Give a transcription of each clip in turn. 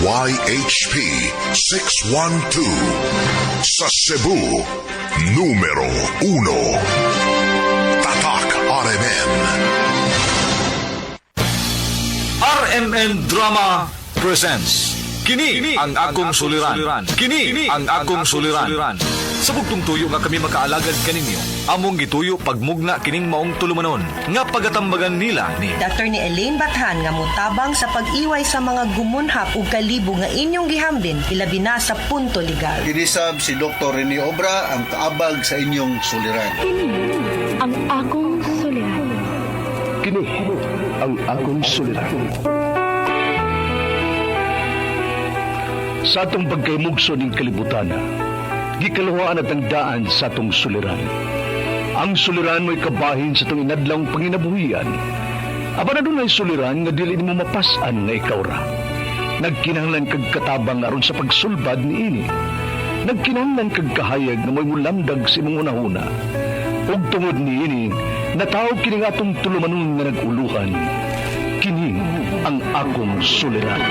DYHP 612. Sa Cebu, numero 1. Tatak RMN. RMN Drama presents Kini ang akong suliran. Kini ang akong suliran. Sa bugtong tuyo nga kami makaalagad kaninyo. Among gituyo pagmugna kining maong tulumanon nga pagatambagan nila ni Dr. ni Elaine Bathan nga motabang sa pag-iway sa mga gumunhap ug kalibo nga inyong gihambin ilabi na sa punto legal. Kinisab si Dr. Rene Obra ang kaabag sa inyong suliran. Kini ang akong suliran. Kini ang akong suliran. Sa atong pagkaymugso ning kalibutan, gikaluhaan at ang daan sa atong suliran. Ang suliran mo'y kabahin sa atong inadlawng panginabuhian. Apan adunay suliran nga dili nimo mapas-an nga ikaw ra. Nagkinahanglan kag katabang aron sa pagsulbad niini. Nagkinahanglan kag kahayag nga mo'y mulamdag sa imong hunahuna. Ug tungod niini, natawag kini nga atong tulumanon nga nag-uluhan. Kini ang akong suliran.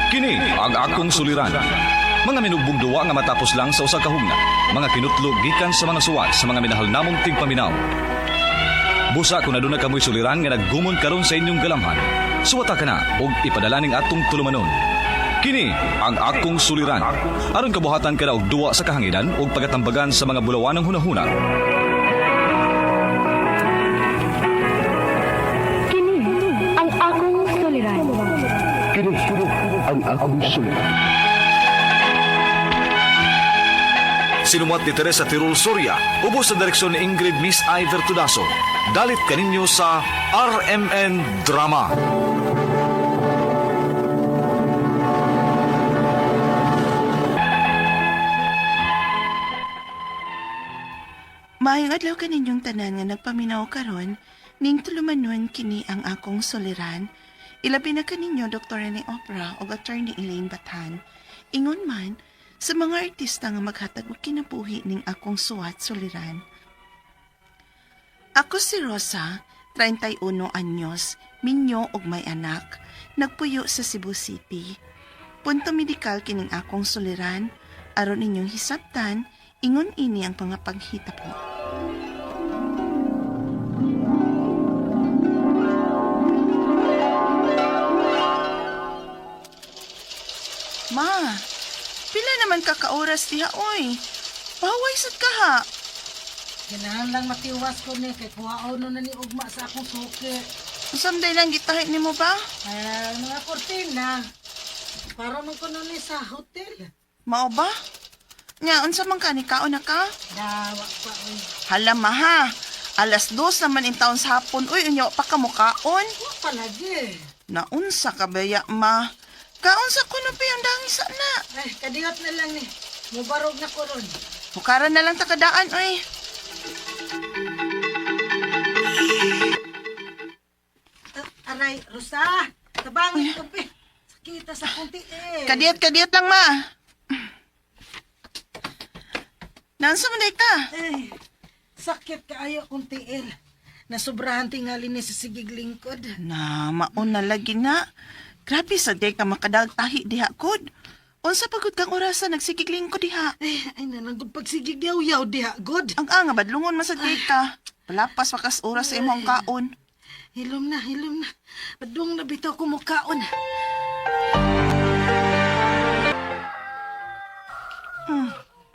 Kini ang akong suliran. Mga minugbong duwa nga matapos lang sa usa ka hugna. Mga kinutlo gikan sa mga suwat sa mga minahal namong tigpaminaw. Busa kung aduna kamoy suliran nga naggumon karon sa inyong galamhan. Suwata ka na og ipadala ning atong tulumanon. Kini ang akong suliran. Aron kabuhatan ka na og duwa sa kahanginan ug pagatambagan sa mga bulawanong hunahuna. Kini ang akong suliran. Kini ang akong suliran. Sinumuat ni Teresa Tirul Soria, ubos sa direksyon ni Ingrid Miss I. Vertudaso. Dalit kaninyo sa RMN Drama. Maayong adlaw kaninyong tanan nga nagpaminaw karon, ning tulumanon kini ang akong suliran. Ilabi na kaninyo Dr. Rene Opera ug Attorney Elaine Bathan. Ingon man sa mga artista nga maghatag og kinabuhi ning akong suwat suliran. Ako si Rosa, 31 anyos, minyo ug may anak, nagpuyo sa Cebu City. Punto medikal kining akong suliran, aron inyong hisabtan, ingon ini ang mga paghitabo. Ma, pila naman ka ka oras diha oy. Paway sad ka ha. Kailangan lang matiwas ko ni kay kuhaon na ni ugma sa akong suki. Usamday lang gitahi nimo ba? Ay, mga kortina. Para man kuno ni sa hotel. Mao ba? Nya unsa man ka ni kaon na ka? Dawa pa oy. Hala ma ha. 2:00 naman in taon sa hapon. Uy, unya pa ka mukaon. Wa pa lagi. Naunsa ka baya ma? Kaon sa kuno pa yung dangis na. Ay, kadiyot na lang ni. Mubarog na ko ron. Hukaran na lang takadaan oy. Ah, aray, Rosa. Tabangin ko pe. Sakita sa akong tiil. Kadiyot kadiyot lang ma. Naunsa man day ka? Ay, sakit kaayo akong tiil. Nasubrahan tingali ni sa sigig lingkod. Na maon na lagi na. Grabe sa day ka makadagtahi diha kod. Unsa pagod kang orasa nagsigigling ko diha. Ay, ay nananggod pagsigig yaw-yaw diha, god. Ang anga badlungon man sa day ka. Palapas pakas oras sa imong kaon. Hilom na, hilom na. Padung na bitaw ko mukaon.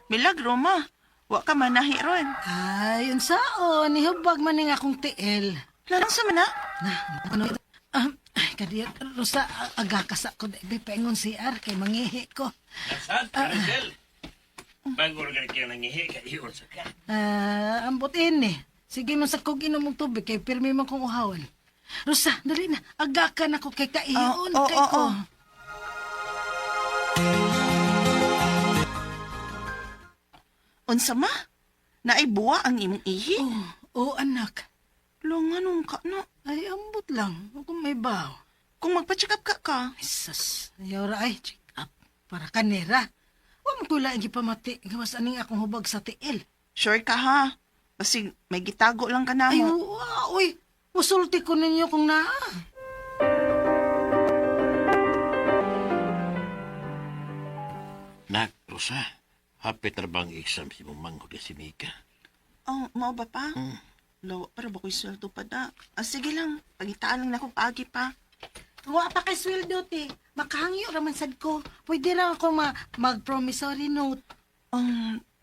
Milagro ma. Wa ka manahi ron. Ay, unsaon, nihubag man ning akong tiil. Larang sa mana? Na, ano ito? Ay, kadiyot, Rosa, aga ka sa ko, di paingon CR, kay mangihi ko. Saan, Maricel? Bangor ka kaya nangihi ka, iyon sa ka. Ah, ambot ini. Sige man sa kog inom og tubig, kay pirmi man kong uhawan. Rosa, dali na, aga ka na ko kay kaiyon, Oh, oh, kay oh, ko. oh. Unsa ma? Naay buwa ang imong ihi? Oh, oh, anak. Lunganong ka no. Ay, ambot lang. Kung may baw. Kung magpa-check up ka ka. Ay, sus. Ayaw ra, ay, check up. Para kanera. Wa man ko laing gipamati. Gawas aning akong hubag sa tiil. Sure ka ha? Basig may gitago lang ka Ay, namo. wa, uy. Musulti ko ninyo kung naa. Rosa, hapit na bang exam si mong manghod si Mika? Oh, mao ba pa? Lawa para ba ko'y sweldo pa da? Ah, sige lang, pangitaan lang na akong paagi pa. Wa pa kay sweldo te. Makahangyo ra man sad ko. Pwede ra ako mag-promissory note.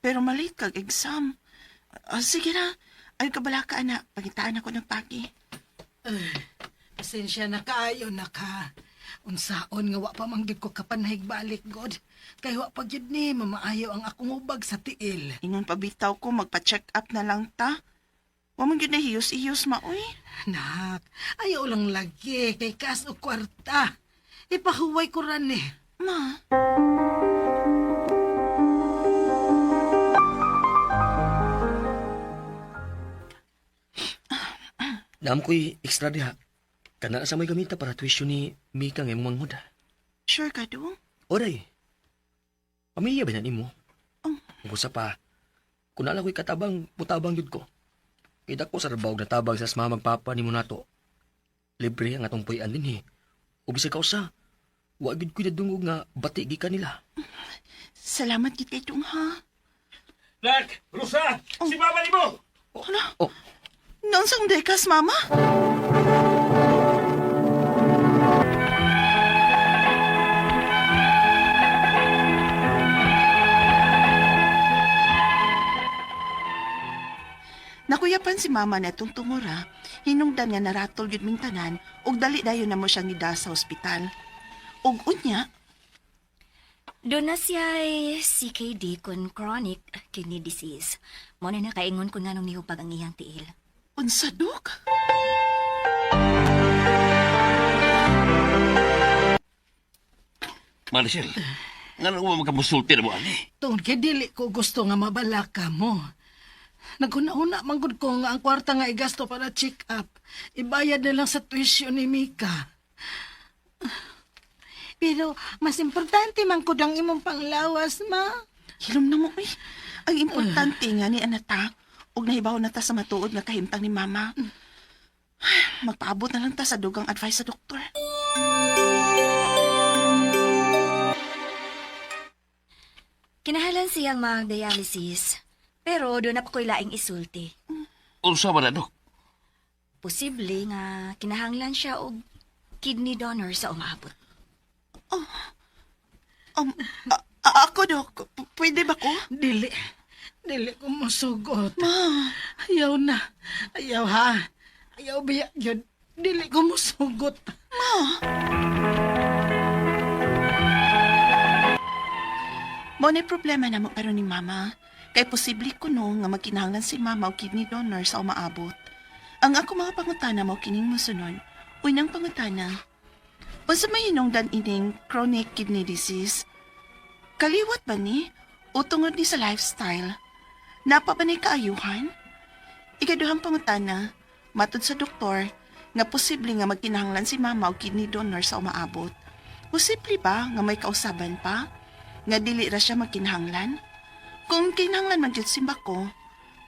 Pero malate kag exam. Ah, sige na, ay kabala ka ana, pangitaan ako ng pagi. Pasensya na kaayo na ka. Unsaon nga wa pa man gyud ko kapanahig balik god. Kay wa pa gyud ni mamaayo ang akong ubag sa tiil. Ingon pabitaw ko, magpa-check up na lang ta. Wa man gyud na hiyos-hiyos maoy. Nak, ayaw lang lagi kay kas o kwarta. Ipahuway ko ran eh. Ma, Naam ko'y extra diha. Kana sa may gamita para tuition ni Mika nga imong manghud. Sure ka do? Oray. Pamilya ba na nimo? Oh. Kung sa pa, kung naala ko'y katabang, putabang yun ko. Kay dako sa rabaw na tabang sa mamag papa nimo nato. Libre ang atong puy-an din eh. O bisag kausa, wa gyud ko'y nadungog nga bati gi kanila. Salamat gid kay dong ha. Nak! Rosa! Si mama ni mo! Ano? Oh. Naunsang dekas, mama? Nakuyapan si mama na itong tungura, hinungdan nga naratol yun ming tanan, ug dali dayon na mo siyang gida sa ospital. Ug unya, Doon na siya ay CKD kun chronic kidney disease. Mo na nakaingon ko nga nung nihupag ang iyang tiil. Unsa dok? Maricel, nga nung makamusulti na mo, ani? Tungod kay dili ko gusto nga mabalaka mo. Naghuna-huna man gud ko nga ang kwarta nga igasto para check up. Ibayad na lang sa tuition ni Mika. Pero mas importante man gud ang imong panglawas, ma. Hilom na mo, uy. Ang importante nga ni anata, ug nahibaw na ta sa matuod nga kahimtang ni mama. Magpaabot na lang ta sa dugang advice sa doktor. Kinahalan siyang mag-dialysis. Pero doon na pa ko'y laing isulti. Unsa man na, Dok? Posible nga kinahanglan siya og kidney donor sa umaabot. Ako, dok, pwede ba ko? Dili. Dili ko mosugot. Ma, Ayaw na. Ayaw ha. Ayaw biya yun. Dili ko mosugot. Mo na problema na mo pero ni mama. Kay posible ko no nga magkinahanglan si mama og kidney donor sa umaabot. Ang ako mga pangutana mo kining mosunod. Unang pangutana. Unsa may hinungdan ining chronic kidney disease? Kaliwat ba ni o tungod ni sa lifestyle? Napa ba ni kaayuhan? Ikaduhang pangutana, matud sa doktor nga posible nga magkinahanglan si mama og kidney donor sa umaabot. Posible ba nga may kausaban pa? Nga dili ra siya magkinahanglan? Kung kinahanglan man jud simba ko,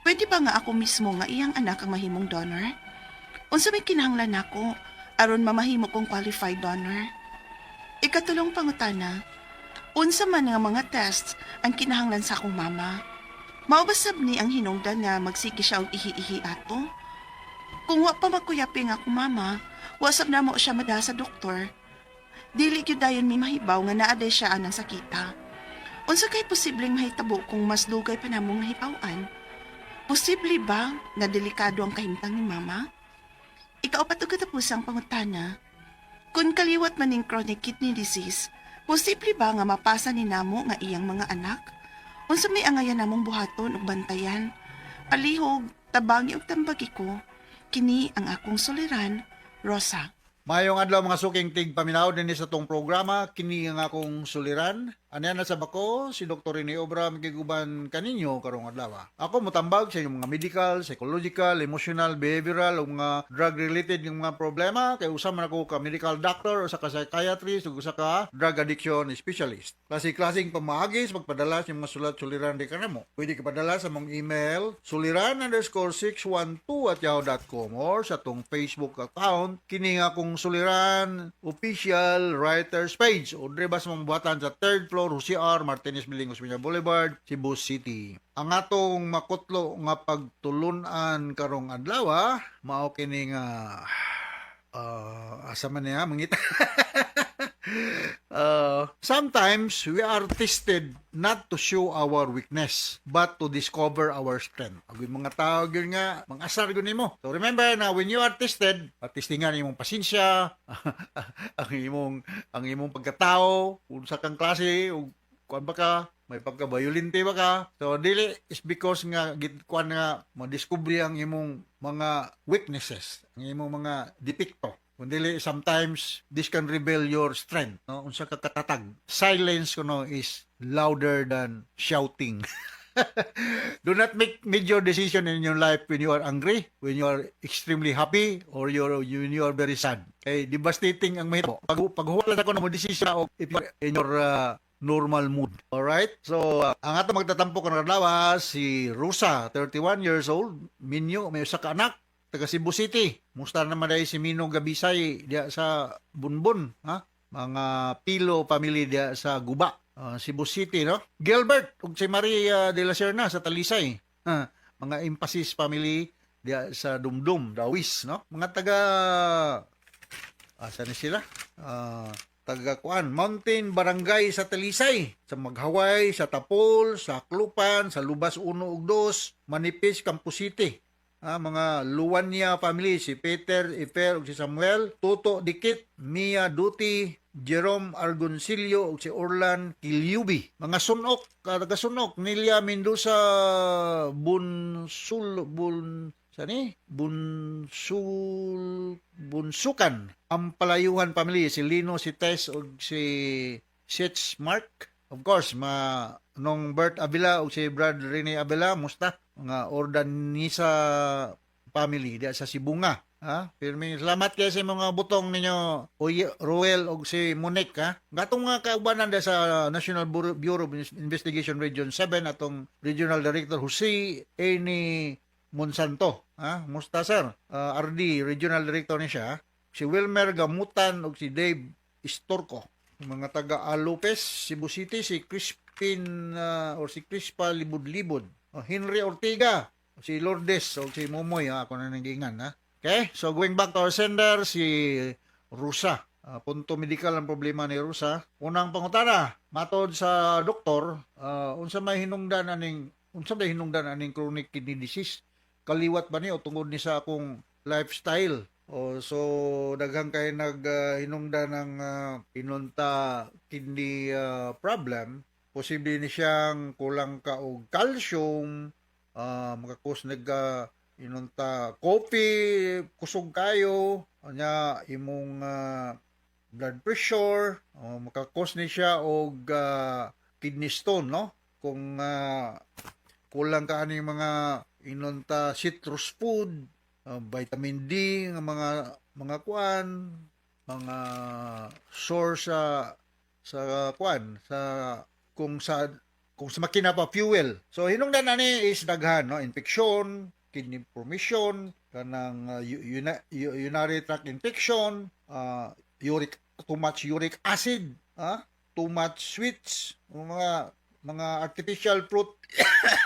pwede ba nga ako mismo nga iyang anak ang mahimong donor? Unsa may kinahanglan nako aron mamahimo kong qualified donor? Ikatulong pangutana, unsa man nga mga tests ang kinahanglan sa akong mama? Mao ba sab ni ang hinungdan nga magsige siya og ihi-ihi ato? Kung wa pa makuyapi nga akong mama, wa sab namo siya madala sa doktor. Dili gyud dayon mi mahibaw nga naa day siya anang sakita. Unsa kay posibleng mahitabo kung mas dugay pa namong nahibaw-an? Posible ba nga delikado ang kahimtang ni mama? Ikaupat og katapusang pangutana. Kung kaliwat man ning chronic kidney disease, posible ba nga mapasa ni namo nga iyang mga anak? Unsa may angayan namong buhaton ug bantayan? Palihog, tabangi ug tambagi ko. Kini ang akong suliran, Rosa. Mayong adlaw mga suking tig paminaw dinhi sa tong programa kini ang akong suliran. Anya na sa bako si Dr. Rene Obra makiguban kaninyo karong adlaw. Ako motambag sa inyong mga medical, psychological, emotional, behavioral ug mga drug related nga mga problema kay usa man ako ka medical doctor usa ka psychiatrist ug usa ka drug addiction specialist. Klase-klaseng pamaagi sa pagpadala sa inyong mga sulat suliran di kanamo. Pwede ka padala sa mong email suliran_612@yahoo.com or sa tong Facebook account kini nga akong suliran official writers page o dire ba sa mong buhatan sa third floor floor, Jose R. Martinez Building, Osmeña Boulevard, Cebu City. Ang atong makutlo nga pagtulunan karong adlaw, mao kini nga asa man niya mangita. Sometimes we are tested not to show our weakness but to discover our strength. Ang mga tao gyud nga mang-asar gyud nimo. So remember na when you are tested, testingan imong pasensya, ang imong pagkatao, unsa kang klase ug kuan ba ka, may pagka-violente ba ka. So dili is because nga git kuan nga madiskubre ang imong mga weaknesses, ang imong mga depekto. Kung dili, sometimes this can reveal your strength, no? Unsa ka katatag. Silence kuno is louder than shouting. Do not make major decision in your life when you are angry, when you are extremely happy, or when you are very sad. Kay devastating ang mahitabo. Pag paghuwala ko na mo decision o if you are in your normal mood. Alright? So, ang ato magtatampo karong adlaw si Rosa, 31 years old, minyo, may usa ka anak, taga Cebu City. Musta naman dahil si Mino Gabisay diya sa Bunbun, ha? Mga Pilo family diya sa Guba, Cebu City, no? Gilbert ug si Maria de la Serna sa Talisay. Ha? Mga Emphasis family diya sa Dumdum, Dawis, no? Mga taga asa ni sila? Taga kuan, Mountain Barangay sa Talisay, sa Maghaway, sa Tapol, sa Klupan, sa Lubas 1 ug 2, Manipis, Campos City. Ah, mga Luwania family, si Peter, Ifer ug si Samuel, Toto Dikit, Mia Duty, Jerome Argoncillo ug si Orlan Kilyubi. Mga Sunok, taga Sunok, Nelia Mendoza Bunsul Bun sani? Bunsul Bunsukan. Ang Palayuhan family, si Lino, si Tess ug si Sitz Mark. Of course, ma nung Bert Avila ug si Brad Rene Avila, musta? Mga Ordanisa family diya sa Sibunga. Ha? Pirmi salamat kay sa mga butong ninyo, Oy, Ruel ug si Monique, ha. Gatong mga kaubanan diya sa National Bureau of Investigation Region 7, atong Regional Director Jose Eni Monsanto, ha. Musta, sir? Ah, RD Regional Director ni siya. Si Wilmer Gamutan ug si Dave Istorco. Mga taga A. Lopez, Cebu City, si Crispin or si Crispa Libud-Libud. Oh, Henry Ortega, si Lourdes o si Momoy, ha, ako na nanggingan, ha. Okay, so going back to our sender, si Rusa. Ah, punto medical ang problema ni Rusa. Unang pangutana, matod sa doktor, unsa may hinungdan aning chronic kidney disease? Kaliwat ba ni o tungod ni sa akong lifestyle? O so daghan kay nag hinungdan ng inunta kidney problem. Posible ni siyang kulang ka og calcium, makakos nag inunta coffee, kusog kayo, anya imong blood pressure, o makakos ni siya og kidney stone, no? Kung kulang ka ani mga inunta citrus food, vitamin D nga mga kuan, mga source sa kuan sa kung sa makina pa fuel. So hinungdan ani is daghan, no, infection, kidney formation, kanang urinary tract infection, uric too much uric acid, too much sweets, mga artificial fruit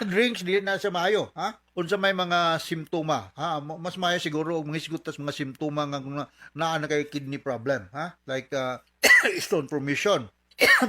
drinks, dili na siya maayo, ha? Unsa may mga simptoma, ha? Mas maayo siguro og mangisgot tas mga simptoma nga kung naa na kay kidney problem, ha? Like stone formation,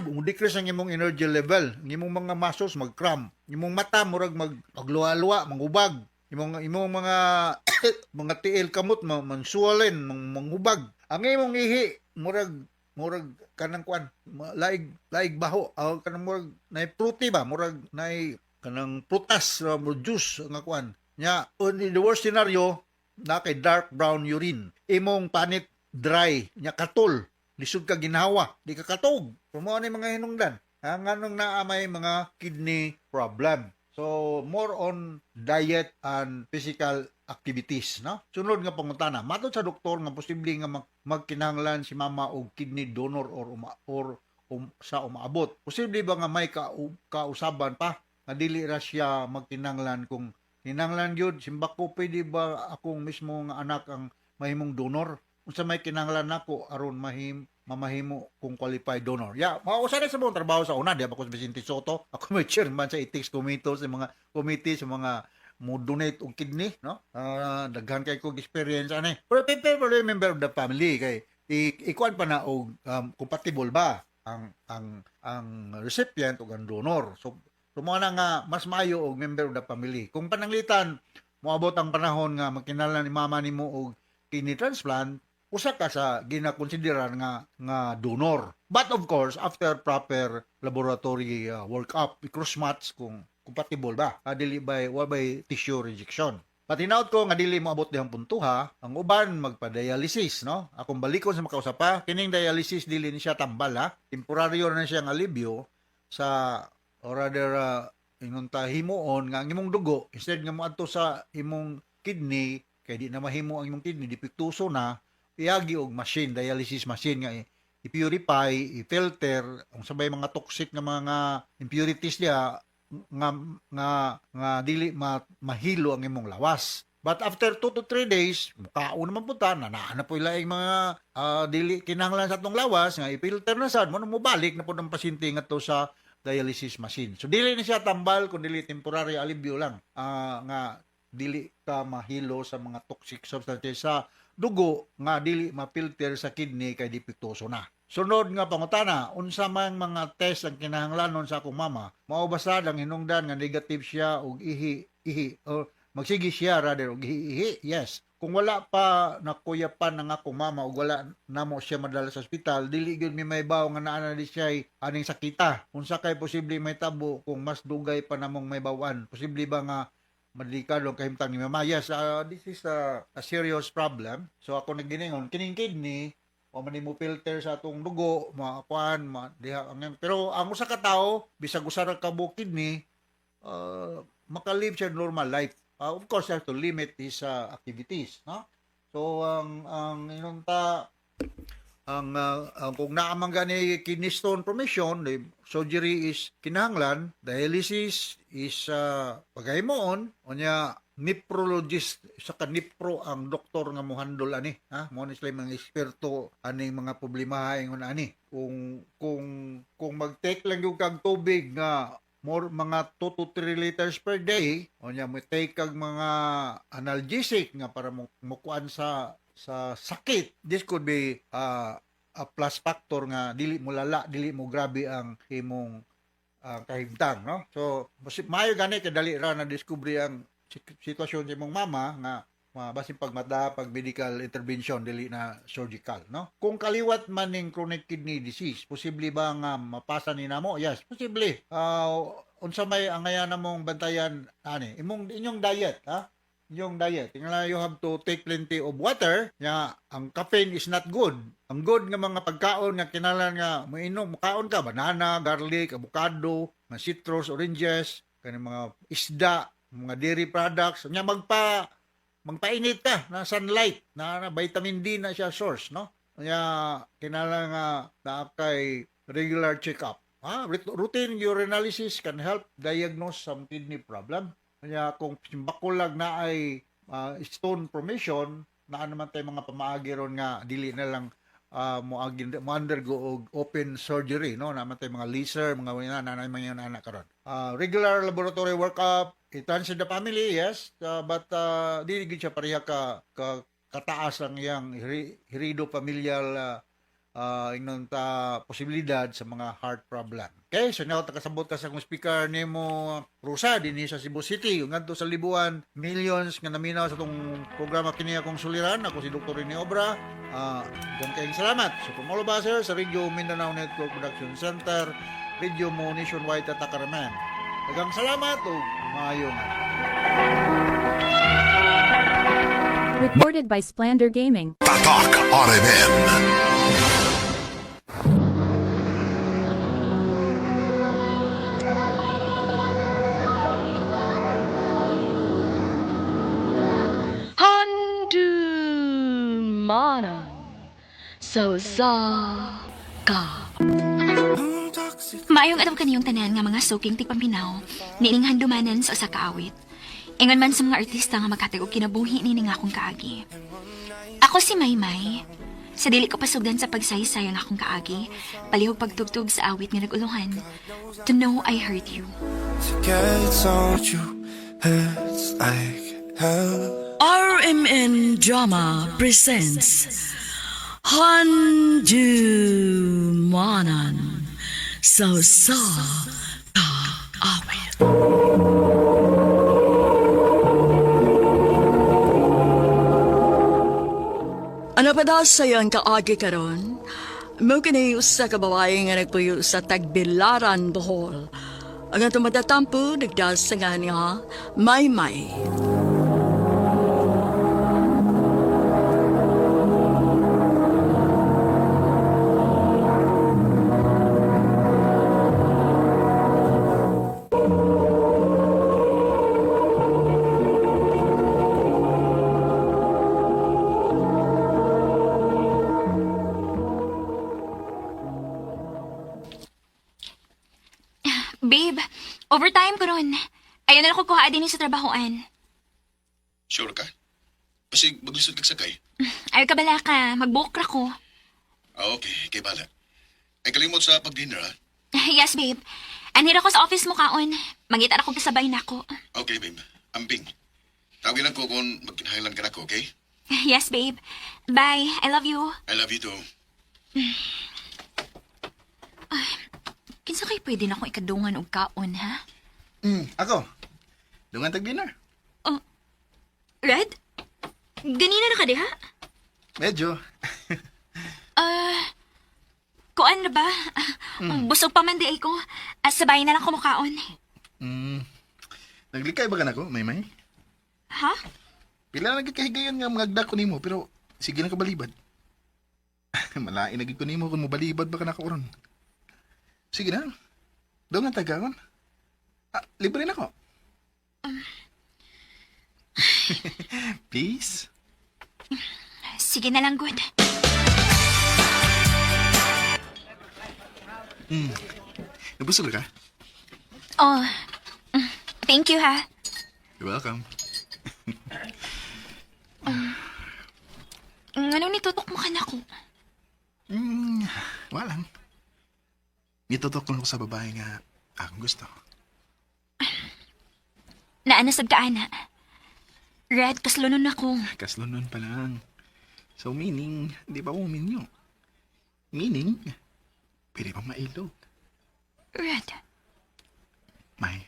mo decrease ang imong energy level, ang imong mga muscles mag-cramp, imong mata murag magluwa-luwa, mangubag, imong mga tiil kamot mansuwalen, manghubag. Ang imong ihi murag kanang kuan, laig laig baho, aw kanang murag nay fruity ba, murag nay kanang prutas juice nga kuan. Nya, in the worst scenario, na kay dark brown urine. Imong panit dry, nya katol, lisod ka ginhawa, di ka katog. So, mao ni mga hinungdan. Ha, nganong naa may mga kidney problem. So, more on diet and physical activities, no? Sunod nga pangutana, matod sa doktor nga posible nga magkinahanglan si mama og kidney donor or sa umaabot. Posible ba nga may kausaban pa nga dili ra siya magkinahanglan? Kung kinahanglan gyud, simbako, pwede ba akong mismo nga anak ang mahimong donor? Unsa may kinahanglan nako aron mahim mamahimo kung qualified donor. Yeah, mao sa mong trabaho sa una, di ba ko si Vicente Soto? Ako may chairman sa ethics committee sa mga committee sa mga mo donate og kidney, no? Daghan kay kog experience ani. Pero preferably member of the family kay ikuan pa na og compatible ba ang recipient ug ang donor. So mo na nga mas maayo og member of the family. Kung pananglitan moabot ang panahon nga magkinahanglan ni mama nimo og kidney transplant, usa ka sa ginakonsiderar nga donor. But of course, after proper laboratory workup, cross match kung compatible ba. Dili by wa by tissue rejection. Patinaot ko nga dili mo abot dihang puntuha, ang uban magpa-dialysis, no? Akong balikon sa makausap pa, kining dialysis dili ni siya tambal ha. Temporaryo na siya nga alibyo sa or rather ingon ta himuon nga ang imong dugo instead nga moadto sa imong kidney kay di na mahimo ang imong kidney, depektuso na, iagi og machine, dialysis machine nga i-purify, i-filter ang sabay mga toxic nga mga impurities diha nga dili mahilo ang imong lawas. But after 2 to 3 days, mukaon naman po ta, na naa na po ilaing mga dili kinahanglan sa atong lawas nga i-filter na sad mo mobalik na po ng pasyente ngadto sa dialysis machine. So dili na siya tambal kun dili temporary alibyo lang nga dili ka mahilo sa mga toxic substances sa dugo nga dili ma-filter sa kidney kay depektuso na. Sunod nga pangutana, unsa man mga test ang kinahanglanon sa akong mama? Mao basta ang hinungdan nga negative siya og ihi ihi or magsige siya rather og ihi ihi? Yes. Kung wala pa nakuyapan ng akong mama ug wala namo siya madala sa ospital, dili gyud mi mahibaw nga naa na di siya aning sakita. Unsa kay posible may tabo kung mas dugay pa namong mahibaw-an? Posible ba nga madelikado ang kahimtang ni mama? Yes, this is a serious problem. So ako nagginingon, kining kidney, o man mo filter sa atong dugo, makuan, ma, diha, ang, pero ang usa ka tawo, bisag usa ra ka buok kidney, makalive siya normal life. Of course, you have to limit his activities, no? So ang ingon ta ang kung naa man gani kidney stone formation, the surgery is kinahanglan, dialysis is paghimuon, unya nephrologist sa ka nephro ang doktor nga mohandle ani, ha, mo ni sila mga eksperto aning mga problema ingon ani. Kung mag-take lang yung kag tubig nga more mga 2 to 3 liters per day, unya mo take kag mga analgesic nga para mo mukuan sa sakit, this could be a plus factor nga dili mo lala, dili mo grabe ang imong kahimtang, no? So maayo gani kay dali ra na discovery ang sitwasyon sa imong mama nga basin pagmata pag medical intervention, dili na surgical, no? Kung kaliwat man ning chronic kidney disease, posible ba nga mapasa ni namo? Yes, posible. Unsa may angayan namong bantayan ani imong inyong diet, ha? Inyong diet. Tingnan, you have to take plenty of water. Nya, ang caffeine is not good. Ang good nga mga pagkaon nga kinahanglan nga mainom, mukaon ka banana, garlic, avocado, mga citrus, oranges, kanang mga isda, mga dairy products. Nya magpainit ka na sunlight, na vitamin D na siya source, no? Nya kinahanglan nga naa kay regular check-up. Routine urinalysis can help diagnose some kidney problem. Kaya kung bakulag na ay stone formation, naa naman tayo mga pamaagi ron nga dili na lang mo mo undergo og open surgery, no? Naman tayo mga laser, mga na na mga anak karon. Regular laboratory workup, it runs in the family, yes, but dili gid siya pareha ka kataas ang iyang heredofamilial ingnon ta posibilidad sa mga heart problem. Okay, so now takasabot ka sa akong speaker nimo Rosa dinhi sa Cebu City ngadto sa Libuan, millions nga naminaw sa tong programa kini akong suliran. Ako si Dr. Rene Obra. Uh, kayong salamat. So from all of us here sa Radio Mindanao Network Production Center, Radio Mo Nationwide at Takaraman. Daghang salamat ug maayong adlaw. Recorded by Splander Gaming. Tatak RMN. Handumanan sa usa ka Maayong adlaw kaniyong tanan nga mga suking tigpaminaw, niining handumanan sa usa ka awit. Ingon man sa mga artista nga maghatag og kinabuhi niini nga akong kaagi. Ako si Maymay. Sa dili ko pasugdan sa pagsaysay ang akong kaagi, palihog pagtugtog sa awit nga naguluhan. To know I hurt you. RMN Drama presents Handu Manan So Sa Ka Awit. Ano pa daw sa'yo ang kaagi karon? Mo kini usa ka babae nga nagpuyo sa Tagbilaran, Bohol. Ang atong matatampo nagdasangan nga Maymay. Babe, overtime ko ron. Ayaw na lang ko kuha din sa trabahoan. Sure ka? Basig maglisod kag sakay. Ayaw ka bala ka, mag-book ra ko. Ah, okay. Kay bala. Ay kalimot sa pag-dinner, ha? Yes, babe. Anhira ko sa office mo kaon. Mangita ra ko kasabay nako. Okay, babe. Amping. Tawagin lang ko kung magkinahanglan ka nako, okay? Yes, babe. Bye. I love you. I love you too. Kinsa kay pwede na akong ikadungan og kaon, ha? Ako. Dungan tag dinner. Oh, Red? Ganina na ka diha? Medyo. Ah, kuan na ba? Busog pa man di ay ko. Ah, sabay na lang kumukaon. Naglikay ba ka nako, Maymay? Ha? Pila na gid kahigayon nga mga ko nimo pero sige na ka balibad. Malain na gid ko nimo kung mobalibad ba ka nako ron. Sige na. Dungan tagaon. Ah, libre na ko. Peace. Sige na lang, good. Nabusog ka? Oh, thank you, ha? You're welcome. Anong nitutok mo ka na ko? Walang. Nitutok lang ko sa babae nga akong gusto. Naanasag ka, ana. Red, kaslunon ako. Kaslunon pa lang. So meaning, di ba uminyo? Meaning, pwede pang mailog. Red, May,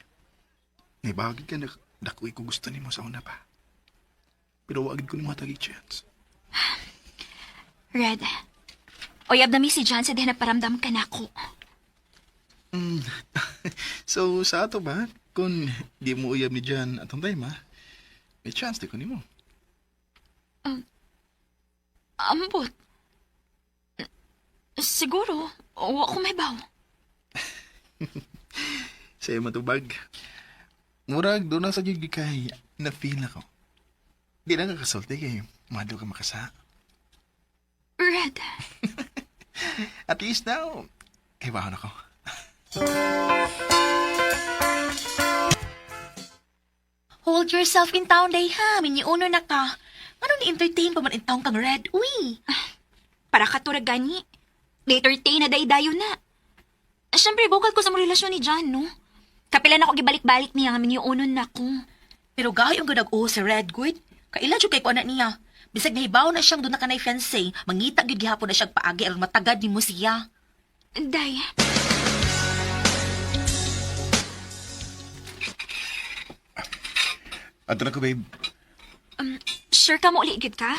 may bagay ka na dakoy ko gusto nimo sa una pa. Pero wagid ko nimo hatag chance. Red. Oyab na mi si John sa diha naparamdam ka na ako. So sa ato ba, kung di mo uyab ni Jan atong time ha, may chance di ko nimo. Ambot. Siguro, wa ko may baw. Sa iyo matubag. Murag doon na sa gigi kay na feel ako. Di lang ka kasulti kay mado ka makasa. Red, At least now, kay bahon ako. Hold yourself in town day ha. Miniuno na ka. Ano ni-entertain pa man in town kang Red? Uy! Para ka turag gani. Later day na daydayo na. Siyempre, vocal ko sa mga relasyon ni John, no? Kapila na ako gibalik-balik niya nga miniunon na ko. Pero gahi ang ganag sa Red good. Kaila jud kay ko anak niya. Bisag nahibaw na siyang doon na kanay fiancé, mangita gyud gihapon na siyang paagi aron matagad nimo siya. Day, Ato na ko, babe. sure ka mo uli gid ka?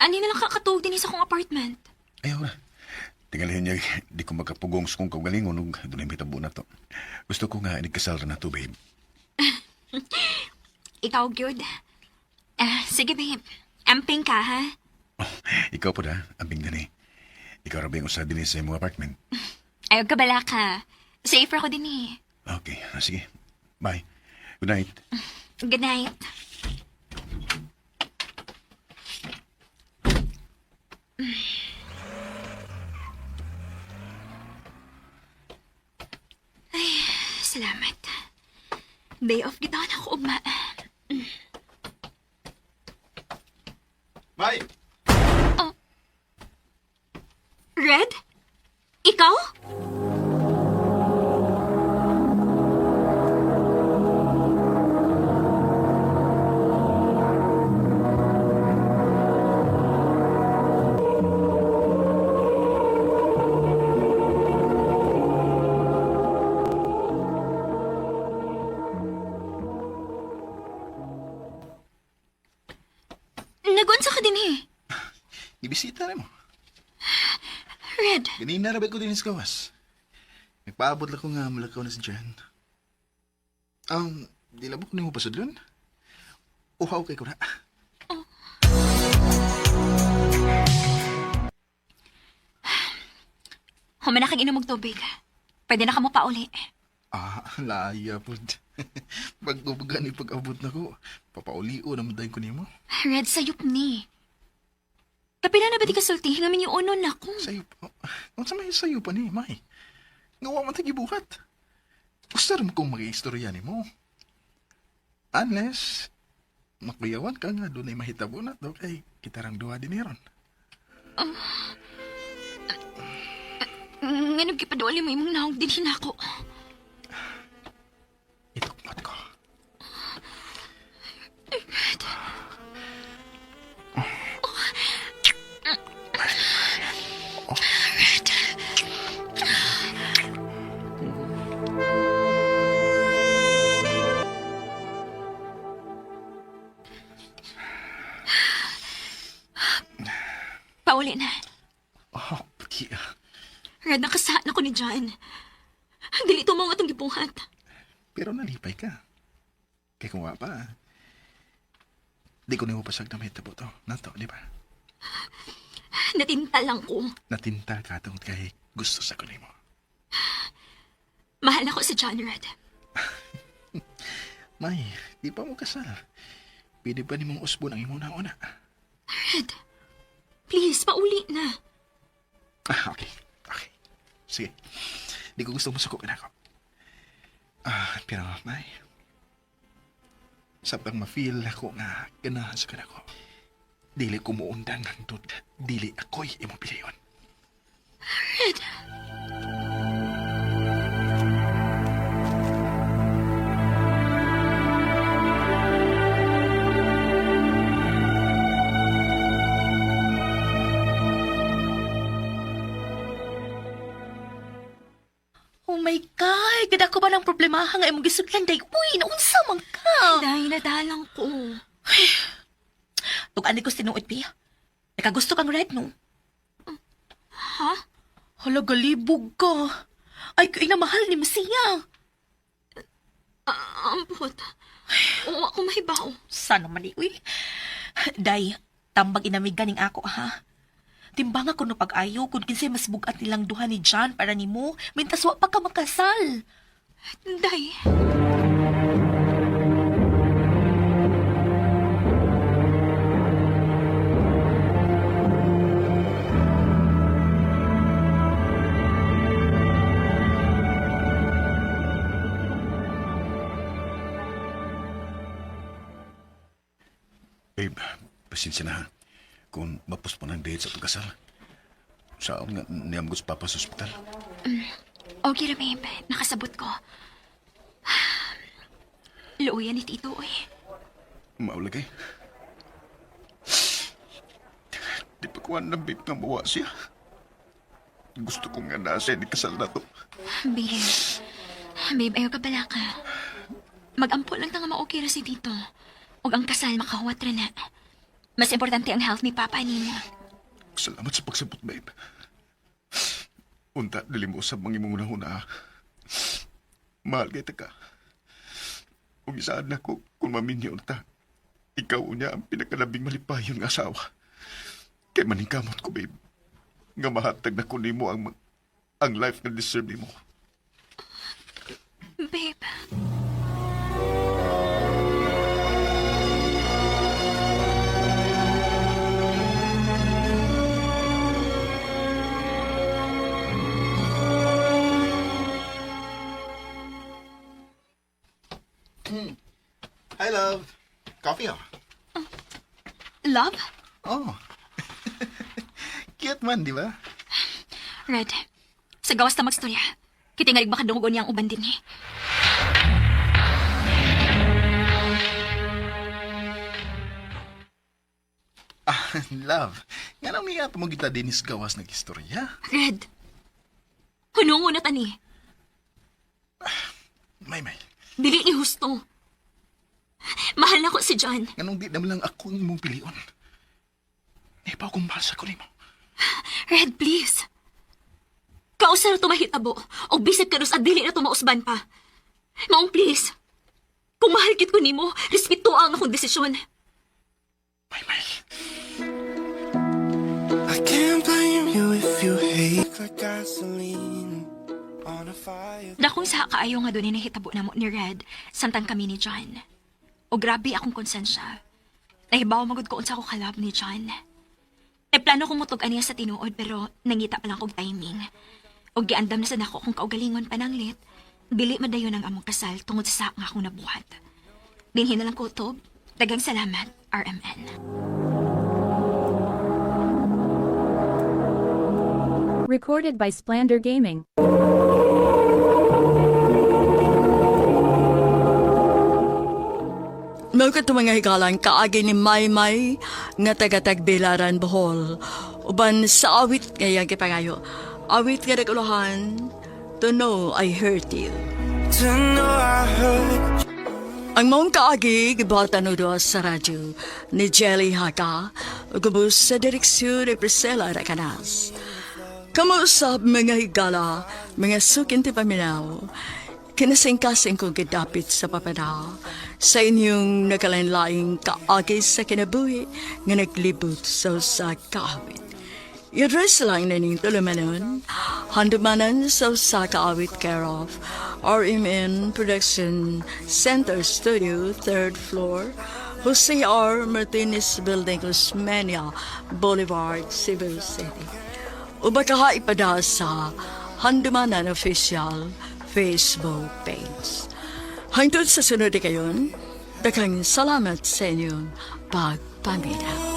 Ani na lang kakatuog din sa akong apartment. Ayaw na. Tingalihin niya, di ko makapugong sa kong kaugalingon ug dunay mitabo na to. Gusto ko nga inigkasal na to, babe. Ikaw, good. Ah, sige, babe. Amping ka, ha? Ikaw po na, ambing gani. Ikaw ra ba yung usa din sa imong apartment? Ayaw ka bala ka. Safer ako din eh. Okay, sige. Bye. Good night. Good night. Ay, salamat. Day off gitaw na ako ugma. Bye! Oh, Unsa ka din eh? Ibisita na mo. Red, Ganina ra ba ko din sa gawas. Nagpaabot lang ko nga malakaw na si Jan. Di labok nimo pasudlon? Uhaw kay ko na. Human na kang inom og tubig. Pwede na ka mo pauli. Ah, laya po. Pag-ubaga ni pag-abot na ko, papaulio naman dahil ko nimo. Red, sayop ni. Kapila na ba di kasulti? Nga yung uno na ko. Sayop? Unsa may sayo pa ni, May? Nga wa man tagibuhat. Gusto rin kong mag-istorya nimo. Unless, makuyawan ka nga doon ay mahitabo na to kay kitarang duha din ron. Nga nagkipaduali mo imong naong dinhin ako. Itukmot ko. Red. Red. Pauli na. Oh, pati ah. Red, nakasahan ako ni John. Dili to mo nga itong gibuhat. Pero nalipay ka. Kay kung wa pa, di ko nimo pasag na mahitabo to. Nato, di ba? Natinta lang ko. Natinta ka tungod kay gusto sa ko nimo. Mahal ako si John, Red. May, di pa mo kasal. Pwede pa nimong usbon ang imong nauna. Red, please, pauli na. Ah, okay. Okay. Sige. Di ko gusto masuko ka na ako. Ah, pero may, sabtang ma-feel ako nga ganahan sa kanako. Dili ko muundang hangtod. Dili ako'y imong piliyon. Red. Oh my God! Gada ko ba ng problema nga imong gisudlan day? Uy, naunsa man ka? Dahil nadalang ko. Tugan ko sinuot, Pia. Nakagusto kang red, no? Ha? Hala, galibog ka. Ay, kay na mahal ni Masiya. Ah, ampot. Oo, ako mahibaw. Sana man uy. Day, tambag inamig ganing ako, ha? Timbang ako no pag-ayo kung kinsay mas bugat nilang duha ni John para nimo, mintas wa pa ka makasal. Day. Babe, pasensya na ha. Kung mapuspon ang date sa pagkasal. Saan nga niyam sa papa sa ospital? Okay ra, babe. Nakasabot ko. Luoyan ni Tito, oy. Maulagay. Di pa kuha ng babe nga mawa siya. Gusto ko nga nasa ni kasal na to. Babe. Babe, ayaw ka bala ka. Mag-ampo lang ta nga ma-okay ra si Tito. Ug ang kasal makahuwat ra na. Mas importante ang health ni Papa nimo. Salamat sa pagsabot, babe. Unta, dili mo usab mang imong una-una. Mahal kay ka. Ug isaan na ko kung maminyo ta. Ikaw unya ang pinakalabing malipayon nga asawa. Kay maningkamot ko, babe. Nga mahatag na ko nimo ang life nga deserve nimo. Babe. Hi, love. Coffee, oh. Love? Oh. Cute man, di ba? Red. Sa gawas ta magstorya. Kitingalig makadungog niya ang uban din eh. Ah, love. Nga nang niya mo kita dinis gawas ng istorya. Red. Hunong na tani. May, may. Dili ni husto. Mahal na ko si John. Nganong di naman lang ako ang imong pilion. Nahibaw kong mahal sa ko nimo. Red, please. Kausa na tumahitabo, o bisag kanus at dili na tumausban pa. Maong please. Kung mahal kit ko nimo, respeto ang akong desisyon. I can't blame you if you hate like gasoline on a fire. Dakong sa kaayo nga doon nahitabo na mo ni Red, samtang kami ni John. O grabe akong konsensya. Nahibaw magud ko unsa ko kalab ni John. Nagplano kong mutug aniya sa tinuod pero nangita pa lang kog timing. Og giandam na sa nako kung kaugalingon pananglit, dili madayon ang among kasal tungod sa nga akong nabuhat. Dinhi na lang kutob. Dagang salamat, RMN. Recorded by Splander Gaming. Mao kadto mga higalan kaagi ni Maymay nga taga-Tagbilaran, Bohol. Uban sa awit nga iyang gipangayo. Awit nga naguluhan, To Know I Hurt You. To know I hurt Ang maong kaagi, gibuhatan o doon sa radyo ni Jelly Haka, ug ubos sa direksyon ni Priscilla Racanas. Kamuusap mga higala, mga sukin ti paminaw, kinasingkasing kong gidapit sa papada, sa inyong nagkalain-laing kaagi sa kinabuhi nga naglibot sa usa kaawit. I-address lang na ning tulumanon, handumanan sa usa ka awit care of RMN Production Center Studio, 3rd floor, Jose R. Martinez Building, Osmeña Boulevard, Cebu City. O baka ipada sa Handumanan Official Facebook page. Hangtod sa sunod kayon, daghang salamat sa inyong pagpaminaw.